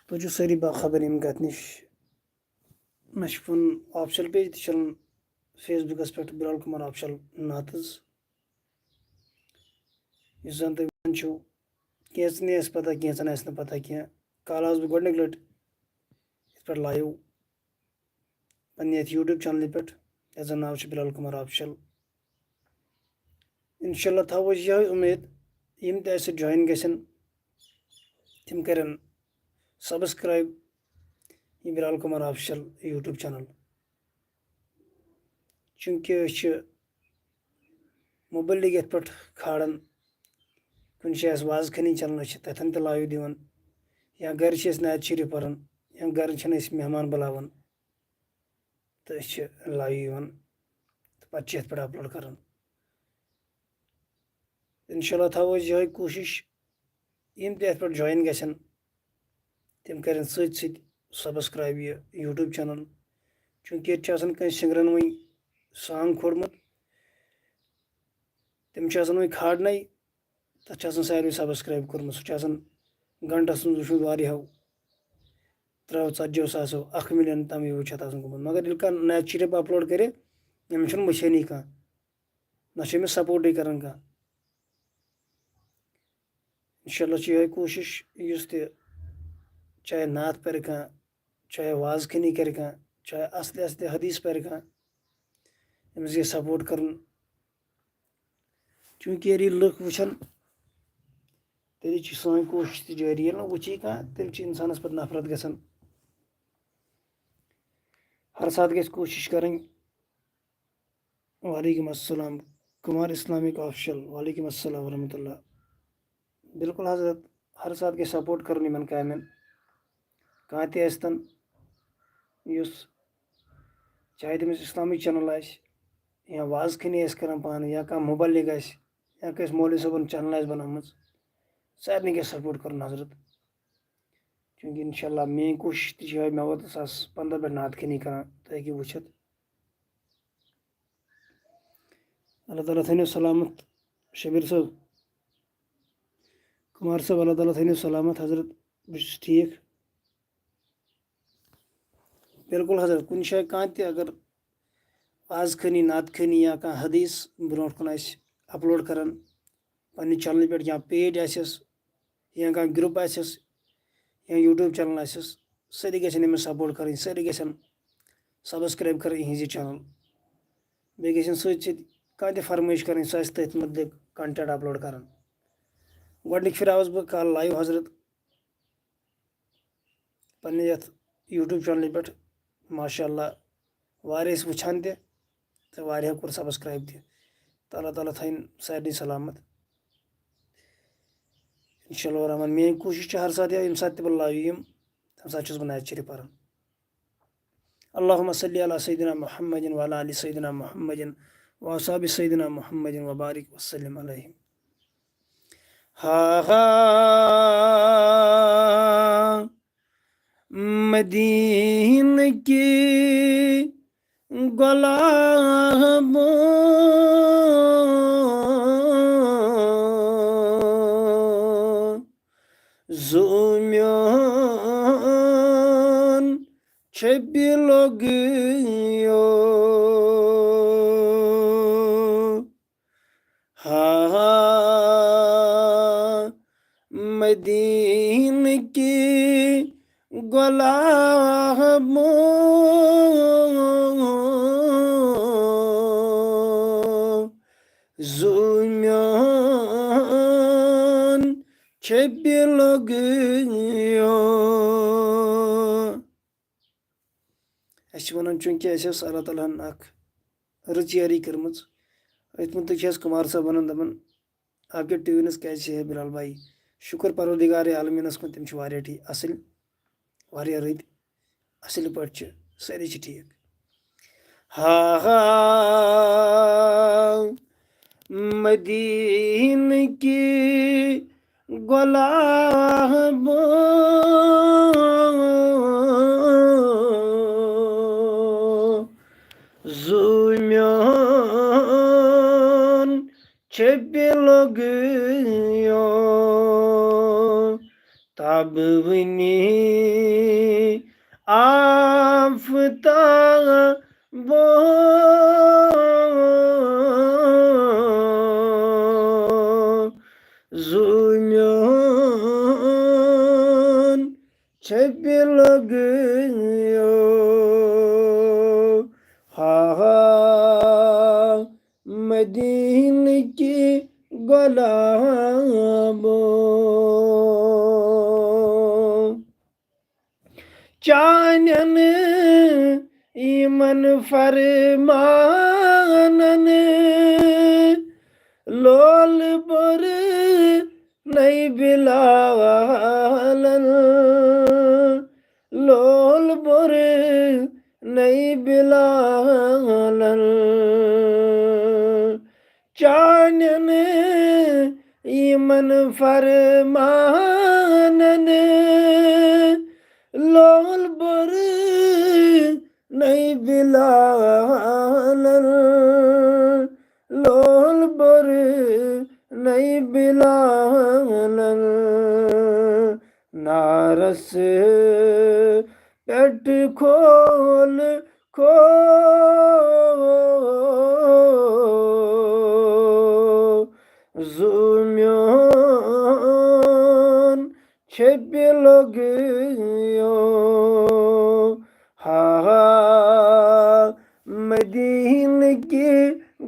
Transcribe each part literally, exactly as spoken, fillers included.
تُہۍ چھِو سٲری باخبر ییٚمہِ کَتھِ نِش۔ مےٚ چھُ پَنُن آفشل پیج تہِ چلان فیس بُکَس پٮ۪ٹھ، بِلال کُمار آفشل ناتٕز۔ یُس زَن تُہۍ وٕچھان چھِو، کینٛژَن آسہِ پَتہ، کینٛژَن آسہِ نہٕ پَتہ کینٛہہ۔ کالہٕ آس بہٕ گۄڈٕنِکۍ لَٹہِ یِتھ پٲٹھۍ لایِو پننہِ یتھ YouTube چینلہِ پٮ۪ٹھ، یتھ زن ناو چھُ بلال کمار آفیشل۔ انشاءاللہ تھاوو أسۍ یِہوٚے اُمید، یِم تہِ اَسہِ سۭتۍ جوین گژھن، تِم کرن سبسکرایب یہِ بلال کمار آفیشل YouTube چینل۔ چوٗنٛکہِ أسۍ چھِ مُبلِغ یتھ پٮ۪ٹھ کھالان، کُنہِ جایہِ آسہِ وازٕ خٲنی چلان، أسۍ چھِ تتٮ۪ن تہِ لایِو دِوان، یا گرِ چھِ أسۍ نعت شریف پران، یا گرِ چھِنہٕ أسۍ مہمان بُلاوان۔ تہٕ أسۍ چھِ لایِو یِوان تہٕ پَتہٕ چھِ یَتھ پٮ۪ٹھ اَپلوڈ کَران۔ اِنشاء اللہ تھاوو أسۍ یِہوٚے کوٗشِش، یِم تہِ یَتھ پٮ۪ٹھ جویِن گژھن، تِم کَرن سۭتۍ سۭتۍ سبسکرایب یہِ YouTube چینل، چوٗنٛکہِ ییٚتہِ چھِ آسان کٲنٛسہِ سِنٛگرَن وۄنۍ سانٛگ کھولمُت، تِم چھِ آسان وۄنۍ کھالنَے، تَتھ چھِ آسان ساروٕے سبسکرایب کوٚرمُت، سُہ چھُ آسان گھنٹَس منٛز وٕچھمُت واریاہو، ترٛہو ژتجیو ساسو، اکھ مِلیَن تام view چھِ اَتھ آسان گوٚمُت۔ مگر ییٚلہِ کانٛہہ نعت شریف اَپلوڈ کَرِ، أمِس چھُنہٕ وٕچھٲنی کانٛہہ، نہ چھُ أمِس سپوٹٕے کَران کانٛہہ۔ اِنشاء اللہ چھِ یِہوٚے کوٗشِش، یُس تہِ چاہے نعت پَرِ کانٛہہ، چاہے وازٕ خٲنی کَرِ کانٛہہ، چاہے اَصلہِ اَصلہِ حدیث پَرِ کانٛہہ، أمِس گژھِ سپوٹ کَرُن۔ چوٗنٛکہِ ییٚلہِ لُکھ وٕچھن، تیٚلہِ چھِ سٲنۍ کوٗشِش تہِ جٲری۔ ییٚلہِ نہٕ وٕچھی کانٛہہ، تیٚلہِ چھِ اِنسانَس پَتہٕ نفرت گژھان۔ ہر ساتہٕ گژھِ کوٗشِش کَرٕنۍ۔ وعلیکم السلام، کُمار اسلامک آفیشل، وعلیکم السلام ورحمۃ اللہ۔ بِلکُل حضرت، ہر ساتہٕ گژھِ سپوٹ کَرُن یِمَن کامٮ۪ن، کانٛہہ تہِ ٲسۍتَن، یُس چاہے تٔمِس اِسلامِک چینل آسہِ، یا وازٕ خٲنی آسہِ کَران پانہٕ، یا کانٛہہ مُبلِغ آسہِ، یا کٲنٛسہِ مولوی صٲبَن چینل آسہِ بَنٲومٕژ، سارنٕے گژھِ سپوٹ کَرُن حضرت۔ چوٗنٛکہِ اِنشاء اللہ میٛٲنۍ کوٗشِش تہِ چھِ یِہوٚے، مےٚ ووت زٕ ساس پنٛداہ پٮ۪ٹھ نعت خٲنی کَران، تُہۍ ہیٚکِو وٕچھِتھ۔ اللہ تعالیٰ تھٲینو سلامت شبیر صٲب، کُمار صٲب، اللہ تعالیٰ تھٲینو سلامت حضرت، بہٕ چھُس ٹھیٖک۔ بِلکُل حضرت، کُنہِ جایہِ کانٛہہ تہِ اگر وازٕ خٲنی، نعت خٲنی یا کانٛہہ حدیث برونٛٹھ کُن آسہِ اپلوڈ کران پننہِ چینلہِ پٮ۪ٹھ، یا پیج آسٮ۪س، یا کانٛہہ گروپ آسٮ۪س، یا YouTube چینل آسٮ۪س، سٲری گژھن أمِس سپوٹ کرٕنۍ، سٲری گژھن سبسکرایب کرٕنۍ یِہنٛز یہِ چینل۔ بیٚیہِ گژھن سۭتۍ سۭتۍ کانٛہہ تہِ فرمٲیش کرٕنۍ، سُہ آسہِ تٔتھۍ مُتعلق کنٹینٹ اپلوڈ کران۔ گۄڈٕنِکۍ پھِرِ آوُس بہٕ کالہٕ لایِو حضرت پننہِ یتھ YouTube چینلہِ پٮ۪ٹھ، ماشاء اللہ، واریاہ ٲسۍ وٕچھان تہِ تہٕ واریاہو کوٚر سبسکرایب تہِ۔ تہٕ اللہ تعالیٰ تھٲیِن سارنٕے سلامت۔ انشاء اللہ الرحمن، میٲنۍ کوٗشِش چھِ ہر ساتہٕ یا ییٚمہِ ساتہٕ تہِ بہٕ لایِو یِم، تَمہِ ساتہٕ چھُس بہٕ نعت شریف پران۔ اللهم صل على سيدنا محمد وعلى آل سيدنا محمد وأصحاب سيدنا محمد وبارك وسلم عليهم۔ ہا ہا، مدینہ کی غلاموں، زومیون چھپی لوگیو۔ ہا ہا، مدینہ کی غلاموں، زومیون چھپی لوگیو۔ اَسہِ چھِ وَنان، چوٗنٛکہِ اَسہِ ٲس اللہ تعالیٰ ہَن اَکھ رٕژ یٲری کٔرمٕژ، أتھۍ مُتعلِق چھِ اَسہِ کُمار صٲب وَنان، دَپان، آپ کے ٹیونز کیسے ہے بلال بھائی؟ شُکُر پروردگار عالمیٖنَس کُن، تِم چھِ واریاہ ٹھیٖک، اَصٕل، واریاہ رٕتۍ، اَصٕل پٲٹھۍ چھِ، سٲری چھِ ٹھیٖک۔ ہا ہا، مدینہ کی غلاموں، زومیون چھپی لوگیو۔ تابہٕ وٕنی آفتابو۔ زوٗ میون چھپہِ لوٚگیو۔ ہا ہا، مدینہٕ کہِ گۄلابو۔ چانٮ۪ن یِمن فرمانن لول بوٚر نَے بِلالن، لول بوٚر نَے بِلالن۔ چانٮ۪ن یِمن فرمانن لول بوٚر نَے بِلالن، لول بوٚر نَے بِلالن۔ نارس پٮ۪ٹھ کھول کھول زوٗ میون چھپہِ لوٚگیو۔ ہا ہا، مدینہٕ کہِ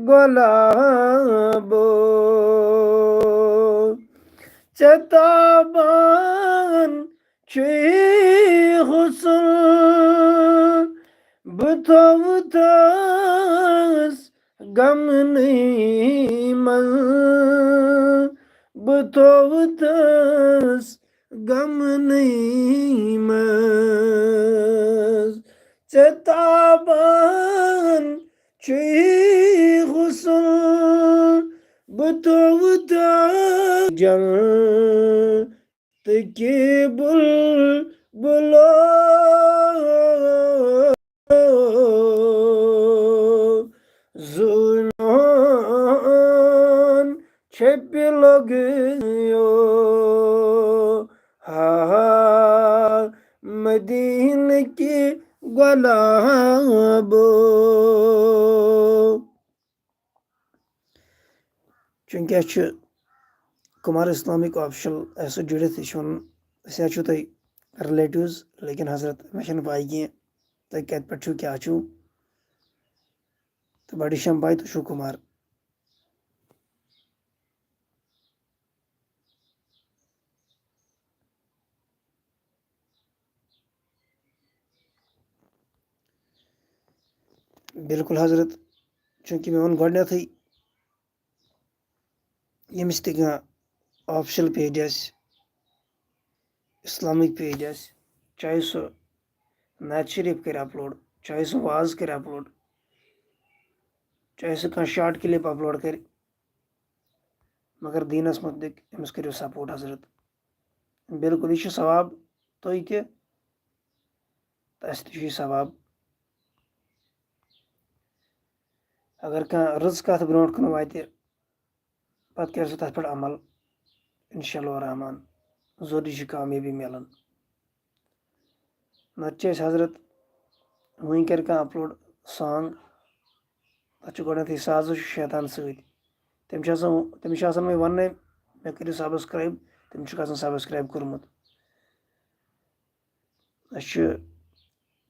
گۄلابو۔ ژےٚ تابان چھُے حُسن، بہٕ تھوٚوتھس غمنٕے منٛز، بہٕ تھوٚوتھس غمنٕے منٛز۔ ژےٚ تابان چھُے حُسن، بہٕ تھوٚوتھس جنت تہٕ کہِ بُلبُلو۔ زوٗ میون چھپہِ لوٚگیو۔ ہا ہا، مدینہٕ کہِ گۄلابو۔ چوٗنٛکہِ اَسہِ چھُ کُمار اسلامٕکۍ آفیشل اَسہِ سۭتۍ جُڑِتھ، یہِ چھُ وَنان، أسۍ حظ چھِو تۄہہِ ریلیٹیوز، لیکن حضرت، مےٚ چھَنہٕ پَے کینٛہہ تُہۍ کَتہِ پٮ۪ٹھ چھِو، کیٛاہ چھِو، تہٕ بَڑٕ چھَم پَے تُہۍ چھِو کُمار۔ بِلکُل حضرت، چوٗنٛکہِ مےٚ ووٚن گۄڈٕنٮ۪تھٕے، ییٚمِس تہِ کانٛہہ آفیشل پیج آسہِ، اِسلامٕکۍ پیج آسہِ، چاہے سُہ نعت شریٖف کَرِ اپلوڈ، چاہے سُہ واز کَرِ اپلوڈ، چاہے سُہ کانٛہہ شارٹ کلپ اپلوڈ کَرِ، مگر دیٖنَس مُتعلِق أمِس کٔرِو سپورٹ حضرت۔ بِلکُل، یہِ چھُ ثواب تۄہہِ تہِ تہٕ اَسہِ تہِ چھُ یہِ ثواب۔ اگر کانٛہہ رٕژ کَتھ برونٛٹھ کُن واتہِ، پَتہٕ کَرِ سُہ تَتھ پٮ۪ٹھ عمل، اِنشاء اللہ الرحمن، ضروٗری چھِ کامیٲبی مِلان۔ نَتہٕ چھِ أسۍ حضرت وٕنۍ کَرِ کانٛہہ اپلوڈ سانٛگ، تَتھ چھُ گۄڈٕنٮ۪تھٕے سازَس چھُ شیطان سۭتۍ۔ تٔمِس چھُ آسان، تٔمِس چھُ آسان وۄنۍ وَننَے، مےٚ کٔرِو سبسکرایب، تٔمِس چھُکھ آسان سبسکرایب کوٚرمُت۔ أسۍ چھِ،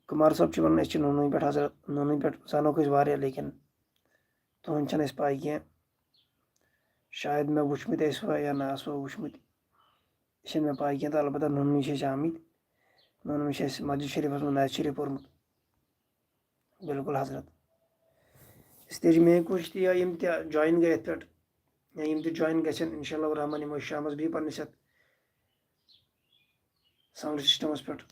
کُمار صٲب چھِ وَنان، أسۍ چھِ نوٗنٕے پٮ۪ٹھ حضرت، نوٗنٕے پٮ۪ٹھ زانوکھ أسۍ واریاہ، لیکن تُہُنٛد چھَنہٕ اَسہِ پَے کینٛہہ۔ شاید مےٚ وٕچھمٕتۍ ٲسوا یا نہ آسوا وٕچھمٕتۍ، یہِ چھَنہٕ مےٚ پَے کینٛہہ، تہٕ البتہ نُنہٕ نِش چھِ أسۍ آمٕتۍ۔ نُنہٕ نِش چھِ اَسہِ مسجد شریٖفَس منٛز نعت شریٖف پوٚرمُت۔ بِلکُل حضرت۔ اِسلیے چھِ میٛٲنۍ کوٗشِش تہِ، یا یِم تہِ جویِن گٔے یَتھ پٮ۪ٹھ، یا یِم تہِ جویِن گژھن، اِنشاء اللہ الرحمٰن یِمو شامَس بیٚیہِ پنٛنِس یَتھ ساوُنٛڈ سِسٹَمَس پٮ۪ٹھ۔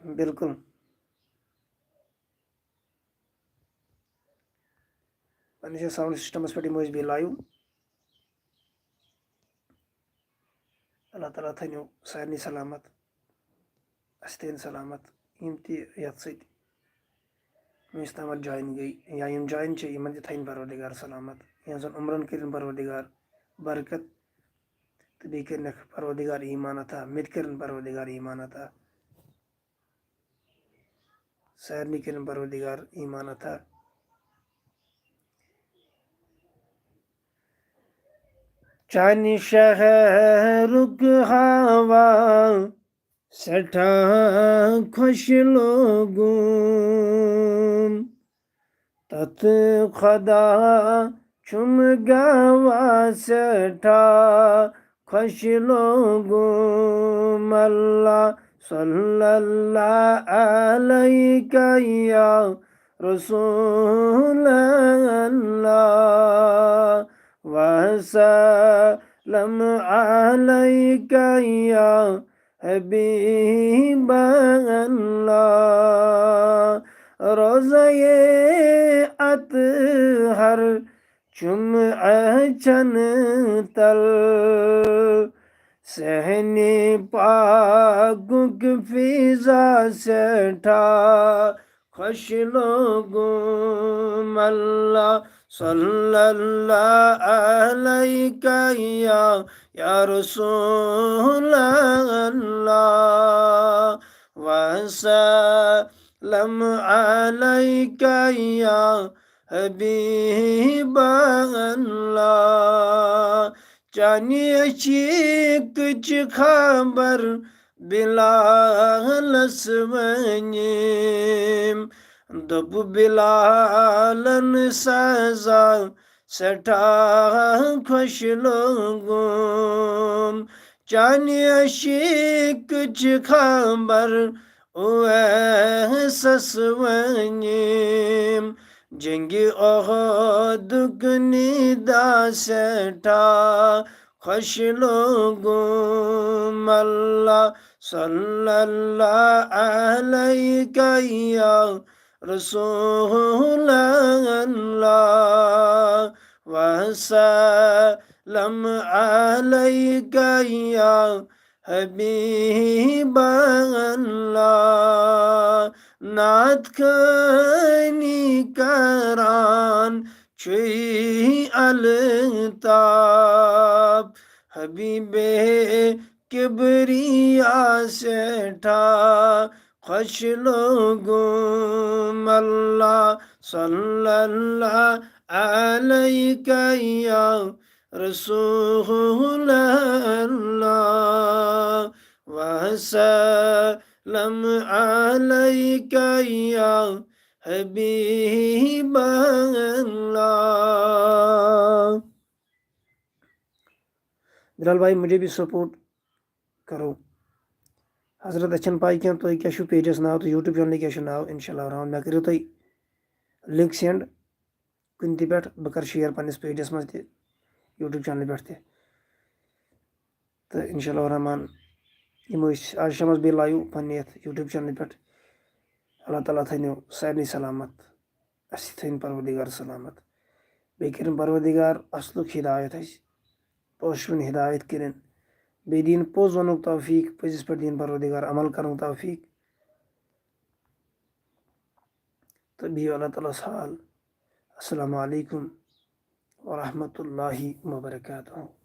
بِلکُل۔ پننِس یَتھ ساوُنٛڈ سِسٹَمَس پٮ۪ٹھ یِمو أسۍ بیٚیہِ لایِو۔ اللہ تعالیٰ تھٲینو سارنٕے سلامت، اَسہِ تھٲیِن سلامت، یِم تہِ یَتھ سۭتۍ یِم اِسلامَس join گٔے یا یِم join چھِ، یِمَن تہِ تھاوِن پروردگار سلامت، یِہٕنٛزَن عمرَن کٔرِن پروردگار برکت، تہٕ بیٚیہِ کٔرِنَکھ پروردگار ایٖمان عطا، مےٚ تہِ کٔرِن پروردگار ایٖمان عطا، سارنٕے کٔرِن پروردگار ایٖمان عطا۔ چانہِ شہرُک ہوا سٮ۪ٹھاہ خۄش لوگُم، تَتھ خۄدا چھُم گواہ سٮ۪ٹھاہ خۄش لوگُم۔ اللہ صلی اللہ علیک یا رسول اللہ، وسلم علیک یا حبیب اللہ۔ روضہ اطہر چھُم اچھن تل، صحنِ پاکُک فضا سٮ۪ٹھاہ خۄش لوگُم۔ اللہ صلی اللہ علیک یا، یا رسول اللہ، وسلم علیک یا حبیب اللہ۔ چانہِ عشقٕچ خبر بلالس ؤنِم، دوٚپ بلالن سزا سٮ۪ٹھاہ خۄش لوگُم۔ چانہِ عشقٕچ خبر اویسس ؤنِم، جنگِ احدُک ندا سٮ۪ٹھاہ خۄش لوگُم۔ اللہ صلی اللہ علیک یا رسول اللہ، وسلم علیک یا حبیب اللہ۔ نعت خوانی کران چھُے الطاف، حبیب کبریا سٮ۪ٹھاہ خۄش لوگُم۔ اللہ صلی اللہ علیک یا رسول اللہ، وسلم علیک یا حبیب اللہ۔ بلال بھائی، مجھے بھی سپورٹ کرو۔ حضرت، اَسہِ چھَنہٕ پَے کینٛہہ تۄہہِ کیٛاہ چھُو پیجَس ناو تہٕ YouTube چینلہِ کیٛاہ چھُ ناو۔ اِنشاء اللہ الرحمٰن، مےٚ کٔرِو تُہۍ لِنک سٮ۪نٛڈ کُنہِ تہِ پٮ۪ٹھ، بہٕ کَرٕ شِیَر پنٛنِس پیجَس منٛز تہِ، YouTube چینلہِ پٮ۪ٹھ تہِ۔ تہٕ اِنشاء اللہ الرحمٰن، یِم ٲسۍ آز شامَس بیٚیہِ لایِو پنٛنہِ یَتھ YouTube چینلہِ پٮ۪ٹھ۔ اللہ تعالیٰ تھٲینو سارنٕے سلامت، اَسہِ تھٲیِن پروردگار سلامت۔ بیٚیہِ کٔرِن پروردگار اَصلُک ہدایت اَسہِ، پوشوٕنۍ ہدایت کٔرِن۔ بیٚیہِ دِیِن پوٚز وَنُک توفیٖق، پٔزِس پٮ۪ٹھ دِیِن پروردگار عمل کَرنُک توفیٖق۔ تہٕ بِہِو اللہ تعالیٰ ہَس حوال۔ السلام علیکم ورحمۃ اللہ وبرکاتہ۔